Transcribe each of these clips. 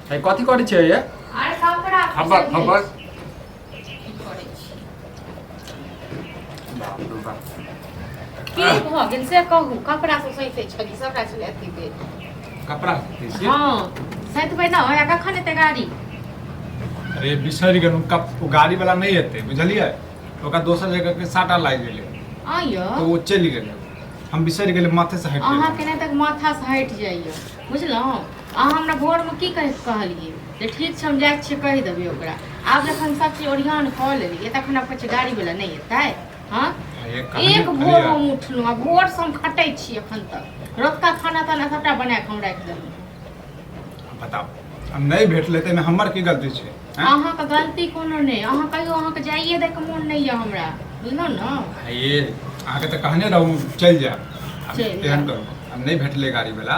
है कथी करै छियै ये? अरे कपड़ा खबर खबर की करै छी? बाप रे बाप। की भऽ गेल से कहू? कपड़ा सब सैतै छली, सबटा छलै अथी भेल। कपड़ा सैतै छी? हँ, सैतबै ने। आ कखन एतै गाड़ी? अरे बिसरि गेलहुँ, कप ओ गाड़ी वाला नहि एतै, बुझलियै? ओकरा दोसर जगह के साटा लागि गेलै। आइयो तऽ ओ चलि गेलै। हम बिसरि गेलै, माथे से हटि गेलै। अहाँके नहि तक माथा से हटि जाइए, बुझलहुँ? अहाँ हमरा भोरमे की कहि कहलियै जे ठीक छै, हम जाइ छियै, कहि देबै ओकरा। आब जखन सब चीज ओरियान कऽ लेलियै तखन आब कहै छियै गाड़ीवला नहि एतै? हँ, एक भोर हम उठलहुँ आ भोरसँ हम खटै छी एखन तक। रतुका खाना ताना सबटा बना कऽ हम राखि देलहुँ। बताउ, आब नहि भेटलै तऽ एहिमे हमर की गलती छै? अहाँके गलती कोनो नहि। अहाँ कहियो अहाँके जाइए दैके मोन नहि यऽ हमरा, बुझलहुँ ने? ये अहाँके तऽ कहने रहूँ चलि जायब। आब चलि एहन जायब। करू, आब नहि भेटलै गाड़ीवला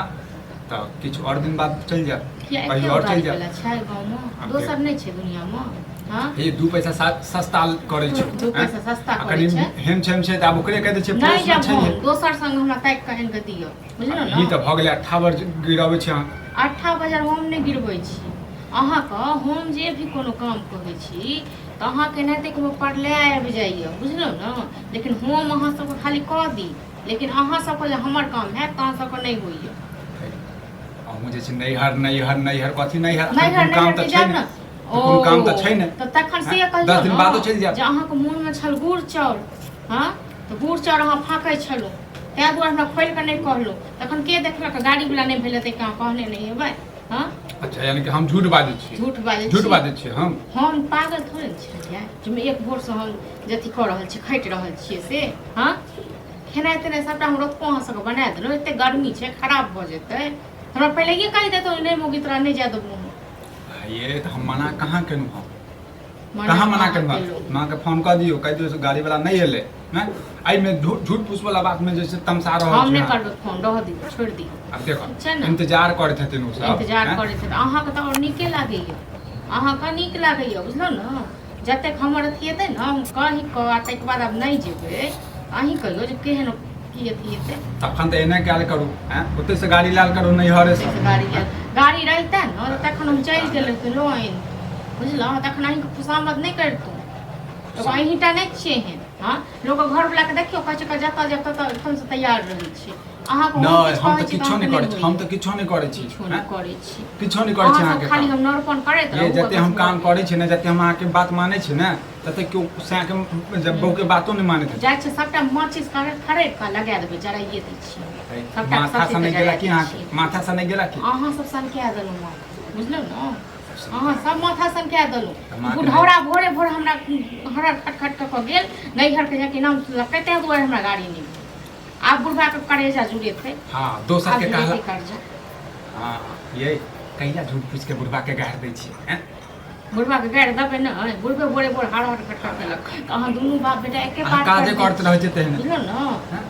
तऽ किछु आओर दिन बाद चलि जायब। किया, कहियो एके आओर चलि गाड़ी जायब। वाला छै गाँवमे? आब दोसर नहि छै दुनियामे? हँ, हे 2 पैसा सस्ता करै छै। 2 पैसा सस्ता आ करै कनि छै। हेम छेम छै तऽ आब ओकरे कहि दै छियै। नहि पड़ोसमे जायब छै। हम दोसर संग, हमरा ताकि कऽ आनि कऽ दिअ, बुझलहुँ ई ने? तऽ भऽ गेलै अट्ठा बर गिरबै छै अहाँ। अट्ठा बजार हम नहि गिरबै छी अहाँके। हम जे भी कोनो काम कहै छी तऽ अहाँके एनाहिते कोनो प्रलय आबि जाइए, बुझलहुँ ने? लेकिन हम अहाँ सबके खाली कऽ दी, लेकिन अहाँ सबके जे हमर काम हैत तऽ अहाँ सबके नहि होइए। अहूँ जे छै नैहर नैहर नैहर, कथी नैहर? नैहर कोनो काम नैहर तऽ के छै जायब ने ने। कोनो काम तऽ छै ने। तऽ तखन से आँय? कहियौ 10 दिन ने बादो चलि जायब। जे अहाँके मोनमे छल गुड़ चाउर, हँ, तऽ गुड़ चाउर अहाँ फाँकै छलहुँ, ताहि दुआरे हमरा खोलि कऽ नहि कहलहुँ। तखन के देखलक? गाड़ीवला नहि भेलै तऽ अहाँ कहने नहि हेबै? हँ। अच्छा, यानी कि हम झूठ बाजै छी? झूठ बाजै झूठ छी। बाजै छी हम? हम पागल थोड़े ने छलियै जे हम एक भोरसँ हम जे अथी कऽ रहल छी, खटि रहल छियै से। हँ, खेनाइ तेनाइ सबटा हम रतुको अहाँ सबके बना देलहुँ। एते गर्मी छै, खराब भऽ जेतै। हमरा पहिलैये कहि देतौ, नहि मौगी, तोरा नहि जाय देबौ हम। ये तऽ हम मना कहाँ केलहुँ? हम मना कहाँ मना कहाँ केलहुँ? केलहुँ? माँके फोन कऽ दियौ, कहि दियौ से गाड़ी वाला नहि एलै ने। एहिमे झूठ झूठ फूस वाला बातमे जे छै तमसा रहल हम छी नहि अहाँ। करबै फोन, रहऽ दियौ, छोड़ि दियौ। आब देखो, ठीक छै ने? इंतजार करैत हेथिन ओ सब। इंतजार आँय? करै छै तऽ अहाँके तऽ आओर नीके लागैया, अहाँके नीक लागैया, बुझलहुँ ने? जतेक हमर अथी हेतै ने, हम कहि कऽ आ ताहिके बाद आब नहि जेबै, अहीं कहियौ जे केहन की अथी हेतै। तखन तऽ एना कयल करू, आँय? ओतहिसँ गाड़ी लायल करू नैहरेसँ। ओतहिसँ गाड़ी लायल, गाड़ी रहितै ने तऽ तखन हम चलि गेल रहितहुँ लऽ आनि, बुझलहुँ? तखन अहीँके खुशामद नहि करितहुँ। एगो अहीँटा नहि छियै एहन। हँ, लोक घरवलाके देखियौ, कहै छै जतऽ जायब ततऽ एखनसँ तैयार रहै छै। अहाँके हम नहि किछु हम कहै तऽ छी तऽ किछो अहाँके नहि नहि करै छी। हम होइए। तऽ किछो नहि करै छी। किछो नहि आँय? करै छी? किछो नहि करै छी अहाँ सब अहाँके खाली काम। हम नरपन करैत ये रहू। जते हम बस काम करै छी ने, जते हम अहाँके बात मानै छी ने, तते केओ सैके जब बहू के बातो नहि मानैत हेतै। जाइ छै सबटा माचिस खरीद खरीद कऽ लगा देबै, जराइए दै छियै सबटा। माथा सब से चीज नहि जरा गेला की दै अहाँके? छियै। माथा से नहि गेला की? अहाँ सब सनका देलहुँ माथा, बुझलहुँ ने? अहाँ सब माथा सनका देलहुँ। तऽ माँके बुढ़ौरा भोरे भोर हमरा हरर खट खट कऽ कऽ गेल नैहरके जाके नाम सुनलकै, ताहि दुआरे हमरा गाड़ी नहि भेल। आब बुढ़बा के करेजा जुड़ेतै। हाँ, दोसर आब के कहला जुड़ेतै कर्जा। हाँ, ये कहिया झूठ फूस के बुढ़बा के गारि दै छियै, हैं? बुढ़बा के गारि देबै ने? बुढ़बे भोरे भोर हर हर खट केलक तऽ अहाँ दुनू बाप बेटा एके अहाँ बात काजे कर दै करैत रहै छियै तेहने। बुझलहुँ ने? हैं?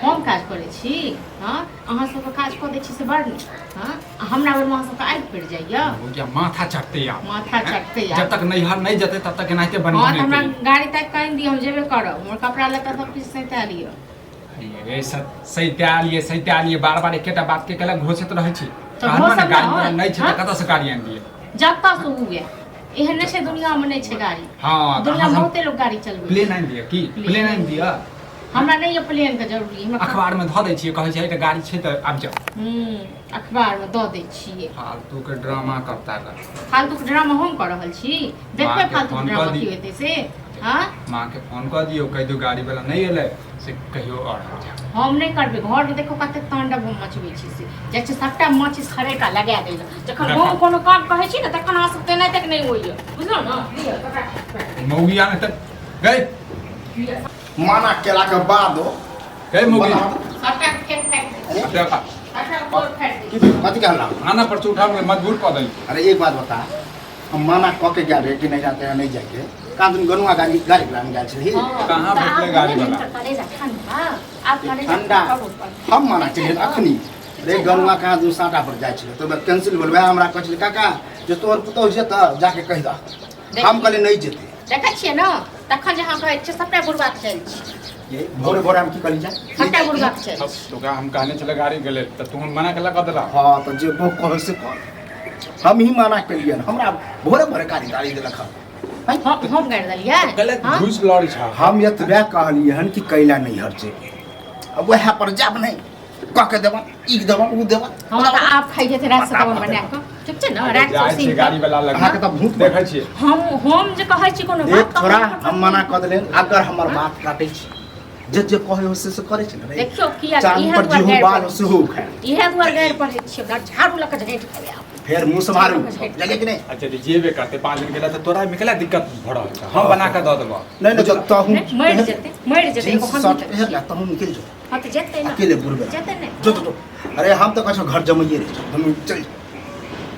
हम काज करै छी? हँ, अहाँ सबके काज कऽ दै छी से बड़ नीक। हँ, आ हमरा बेरमे अहाँ सबके आगि पड़ि जाइए। हो गया, माथा चटते आब। माथा हैं? चटतै आब। जब तक नैहर नहीं जेतै तब तक एनाहिते बन। हँ, तऽ हमरा गाड़ी ताकि कऽ आनि दिअ, हम जेबे करब। हमर कपड़ा लत्ता सब किछु सैंता लिअ। ये सैता लिए, सैता लिए, बार बार एकेटा बात के केला घोषित रहै छी? तऽ कहलहुँ ने घोषब गाड़ी नहि। वाला नहि छै तऽ हँ? कतऽ से गाड़ी आनि दियै? जतऽ से हुए, एहन नहि छै दुनियामे नहि छै गाड़ी। हँ, तऽ दुनिया अहाँ बहुते लोग गाड़ी चलबै छै। प्लेन आनि दिअ की? प्लेन। प्लेन आनि दिअ? हमरा नहि यऽ प्लेन के जरूरी हमरा। अखबार में धऽ दै छियै, कहै छै एकटा गाड़ी छै तऽ आबि जाउ। अखबार में दऽ दै छियै। फालतू के ड्रामा करता ग। फालतू के ड्रामा हम कऽ रहल छी? देखबै माँके फालतू के फोन ड्रामा कऽ की दी। हेतै से। हँ, माँ के फोन कऽ दियौ, कहि दियौ गाड़ी वाला नहि एलै से कहियो आओर आबि जाउ। हम नहि करबै। घरमे देखो कतेक तांडव हम मचबै छी, से जाइ छी सबटा माचिस खरेटा लगा दै लए। जखन हम कोनो काम कहै छी ने तखन अहाँ सब तेना तक नहि होइए, बुझलहुँ ने? लिअ, कपड़ा। मौगी आने तऽ गई। लिअ। मना केला के बादो गई मौगी। सबटा फेर फाड़ि दै अब देखा। सबटा गोर फाड़ि दै। की कथी कहला? आना पर से उठा के मजबूर कऽ देली। अरे एक बात बता, हम मना कऽ के गेल रहे कि नहीं जाते हैं, नहीं जाके कहाँ दिन गनुआ गाड़ी गाड़ी वाला में गेल छलही? कहाँ भेटलै गाड़ी वाला? करेजा ठंडा आब करेजा ठंडा। हम मना केलियै अखनी रे, गनुआ कहाँ दिन साँटा पर जाइ छलै तऽ कैंसिल भेल। वएह हमरा कहै छलै काका जे तोहर पुतहु जेतऽ जाके कहि दह। हम कहलियै नहि जेतै। देखै छियै ने, तखन जे अहाँ कहै छियै सबटा बुढ़बा के चलि छी। ये भोरे भोरे हम की कहली जा? सबटा बुढ़बा के चलि छी। तो ओकरा हम कहने छलै गाड़ी के लेल तऽ तू मना केला कऽ देला। हाँ, तऽ जे बहु कहै से कर। हम ही मना केलियनि हमरा भोरे भोरे गाड़ी गाड़ी देलक हन। हम गाड़ि देलियै गलत हाँ? घुस लड़ी छ हम एतबे कहलियै हन कि कैला नहीं हर जेबै अब वएह पर जाब नहि कऽ के देबऽ ई देबऽ ओ देबऽ हमरा तऽ आब खाइ जेतै रात से कबर बना कऽ ठीक छै ने रात से जाइ छियै गाड़ी वाला लग अहाँके तऽ भूत देखै छियै हम जे कहै छी कोनो एक बात तऽ छोड़ा हम हम मना कऽ देलियनि अगर हमर बात काटै छी जे जे कहै हो से से करै छै ने रे। देखियौ किया चाँद इएह पर दुआरे जेहो गारि बाल हो पढ़ै सेहो उखाड़ छी। इएह दुआरे गारि पढ़ै छियै हमरा झाड़ू लऽ कऽ झाँटि देबै आब फेर मुँह सम्हारू बुझलियै कि नहि अच्छा तऽ जेबे करतै 5 दिन गेला तऽ तोरा मिकला दिक्कत भऽ रहल छै हम बना कऽ दऽ देबऽ नहि नहि तऽ तहूँ नहि, मरि जेतै मरि जेतै जींस एगो हम शर्ट तऽ पहिर ले तहूँ निकलि जो हँ तऽ जेतै ने अकेले बुढ़बे जेतै ने जो जो जो अरे हम तऽ कहै छौ घर जमैये रहै छौ हम चल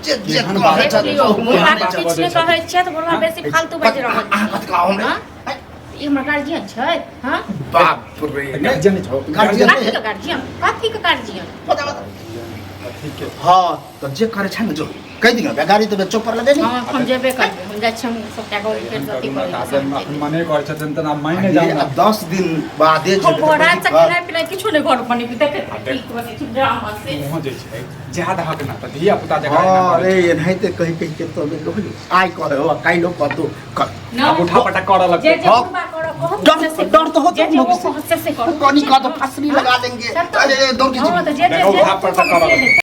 जे जे केहन कहै बात देख छौ लियौ तहूँ बुढ़बा मानै के छौ। किछु नहि कहै छियै तऽ बुढ़बा बेसी फालतू बाजि रहल अहाँ कथी कहब हमरा हँ? ई हमर गार्जियन छै हँ बाप रे गार्जियन नहि छौ गार्जियन कथी के गार्जियन कथी के गार्जियन बता बता ठीक है हाँ तऽ जे करै छै ने जो कहि दियौ गाड़ी तऽ चौपर लगेली हँ हम जेबे करबै हम जाइ छी हम सबटा गौरी फेर अथी करै लए। अखन मने करै छथिन तऽ मानि जाउ आ 10 दिन बादे हम जेबै तऽ भोरा से कोइ दिक्कत? खेनाइ पिनाइ किछो नहि घर बनेबी देखै देख। की बनै छै ड्रामा से मुँह जे छै जा दहक ना तऽ धिया पुता जकाँ एना हाँ करै रे छै। एनाहिते कहि कहि के तो कहली आइ कहे हो काल्हि कतौ कर ना आब उठा पटक करऽ जे लगतै जे हाँ। बुढ़बा करऽ कहत डर से से डर तो होता जे जे है ओ कहत से से करू कनी का तो फांसली लगा देंगे सब तो- अरे दौड़ के हाँ तऽ जे जे देखो, जे उठा पटक करऽ से लगतै। हेतै।